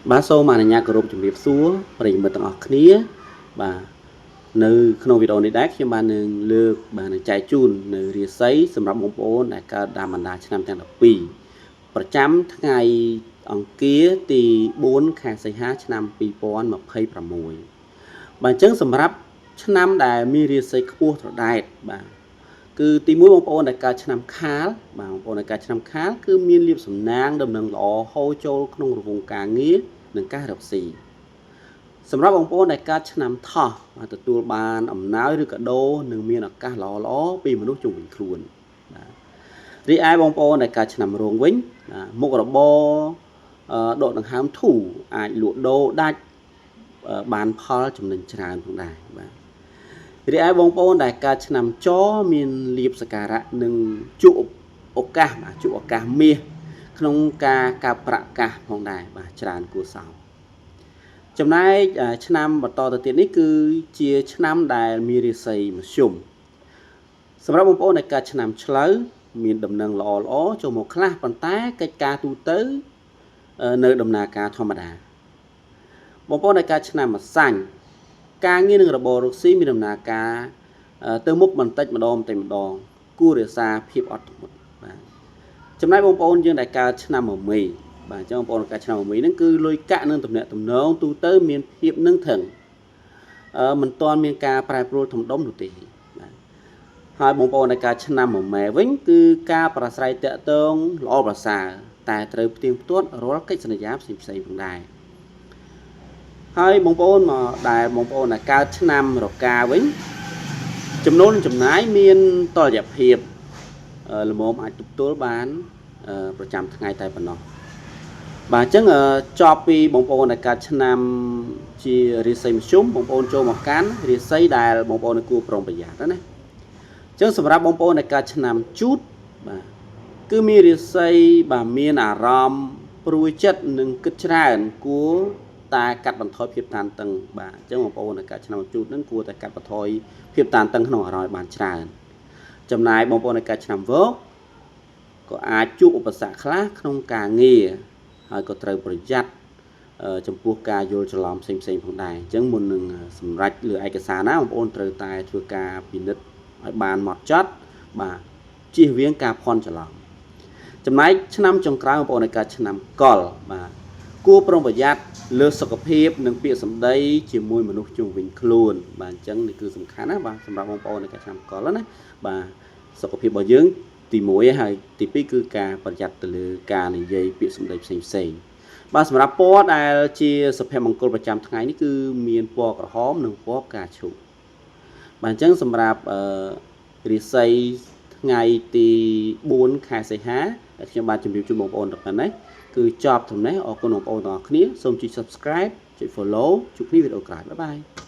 បាទសូមអនុញ្ញាតគោរពជំរាបសួរប្រិយមិត្តទាំងអស់គ្នាបាទនៅក្នុងវីដេអូនេះដែរខ្ញុំបាននឹងលើកបាទនឹងចែកជូននៅរាសីសម្រាប់បងប្អូនដែលកើតតាមបណ្ដាឆ្នាំទាំង12ប្រចាំថ្ងៃអង្គារទី4ខែសីហាឆ្នាំ2026បាទអញ្ចឹងសម្រាប់ឆ្នាំដែលមានរាសីខ្ពស់ត្រដែតបាទគឺទី1បងប្អូនដែលកើតឆ្នាំខាលបាទបងប្អូនដែលកើតឆ្នាំខាលគឺមានលៀបសំណាងដំណឹងល្អហូរចូលក្នុងរង្វង់ការងារនិងការរកស៊ីសម្រាប់បងប្អូនដែលកើតឆ្នាំថោះបាទទទួលបានអំណោយឬកាដូនិងមានឱកាសល្អៗពីមនុស្សជុំវិញខ្លួនបាទរីឯបងប្អូនដែលកើតឆ្នាំរោងវិញបាទមុខរបរដកដង្ហើមធូរអាចលក់ដូរដាច់បានផលចំណេញច្រើនផងដែរបាទរីឯបងប្អូនដែលកើតឆ្នាំចមានលៀបសការៈនិងជួបឱកាសបាទជួបឱកាសមាសក្នុងការកើប្រាក់កាសផងដែរបាទច្រើនគួរសមចំណែកឆ្នាំបន្តទៅទៀតនេះគឺជាឆ្នាំដែលមានរាសីមធ្យមសម្រាប់បងប្អូនដែលកើតឆ្នាំឆ្លូវមានដំណឹងល្អល្អចូលមកខ្លះប៉ុន្តែកិច្ចការទូទៅនៅដំណើរការធម្មតាបងប្អូនដែលកើតឆ្នាំម្សាញ់ការងារនឹងរបររកស៊ីមានដំណើរការទៅមុខបន្តិចម្ដងបន្តិចម្ដងគួររក្សាភាពអត់ធ្មត់បាទចំណែកបងប្អូនយើងដែលកើតឆ្នាំមមីបាទអញ្ចឹងបងប្អូនកើតឆ្នាំមមីហ្នឹងគឺលុយកាក់នឹងតំណាក់តំណងទូទៅមានភាពនឹងថឹងមិនទាន់មានការប្រែប្រួលធំដុំនោះទេបាទហើយបងប្អូនដែលកើតឆ្នាំមមែវិញគឺការប្រស្រ័យតាក់ទងល្អប្រសើរតែត្រូវផ្ទៀងផ្ទាត់រាល់កិច្ចសន្យាផ្សេងផ្សេងផងដែរហើយបងប្អូនមកដែលបងប្អូនដែលកើតឆ្នាំរកាវិញចំណូលនិងចំណាយមានតលយៈភាពល្មមអាចទប់ទល់បានប្រចាំថ្ងៃតែប៉ុណ្ណោះបាទអញ្ចឹងចប់ពីបងប្អូនដែលកើតឆ្នាំជារាសីមធ្យមបងប្អូនចូលមកកាន់រាសីដែលបងប្អូនគួរប្រុងប្រយ័ត្នណាអញ្ចឹងសម្រាប់បងប្អូនដែលកើតឆ្នាំជូតបាទគឺមានរាសីបាទមានអារម្មណ៍ព្រួយចិត្តនិងគិតច្រើនគួរតែកាត់បន្ថយភាពតានតឹងបាទអញ្ចឹងបងប្អូនដែលកើតឆ្នាំជូតហ្នឹងគួរតែកាត់បន្ថយភាពតានតឹងក្នុងអារម្មណ៍បានច្រើនចំណែកបងប្អូនដែលកើតឆ្នាំវកក៏អាចជួបឧបសគ្គខ្លះក្នុងការងារហើយក៏ត្រូវប្រយ័ត្នចំពោះការយល់ច្រឡំផ្សេងៗផងដែរអញ្ចឹងមុននឹងសម្រេចលើឯកសារណាបងប្អូនត្រូវតែធ្វើការពិនិត្យឲ្យបានម៉ត់ចត់បាទជៀសវាងការភ័ន្តច្រឡំចំណែកឆ្នាំចុងក្រោយបងប្អូនในការឆ្នាំកុលបាទគួរប្រុងប្រយ័ត្នលើសុខភាពនិងពាក្យសម្ដីជាមួយមនុស្សជុំវិញខ្លួនបាទអញ្ចឹងនេះគឺសំខាន់ណាបាទសម្រាប់បងប្អូនในការឆ្នាំកុលណាបាទសុខភាពរបស់យើងទី1ហើយទី2គឺការប្រយ័ត្នទៅលើការនិយាយពាក្យសម្ដីផ្សេងផ្សេងបាទសម្រាប់ពណ៌ដែលជាសុភមង្គលប្រចាំថ្ងៃនេះគឺមានពណ៌ក្រហមនិងពណ៌ផ្កាឈូកបាទអញ្ចឹងសម្រាប់អឺរាសីថ្ងៃទី4ខែសីហាដែលខ្ញុំបាទជម្រាបជូនបងប្អូនតែប៉ុណ្ណេះគឺចប់ត្រឹមនេះអរគុណបងប្អូនទាំងអស់គ្នាសូមចុច Subscribe ចុច Follow ជួបគ្នាវីដេអូក្រោយបាយបាយ។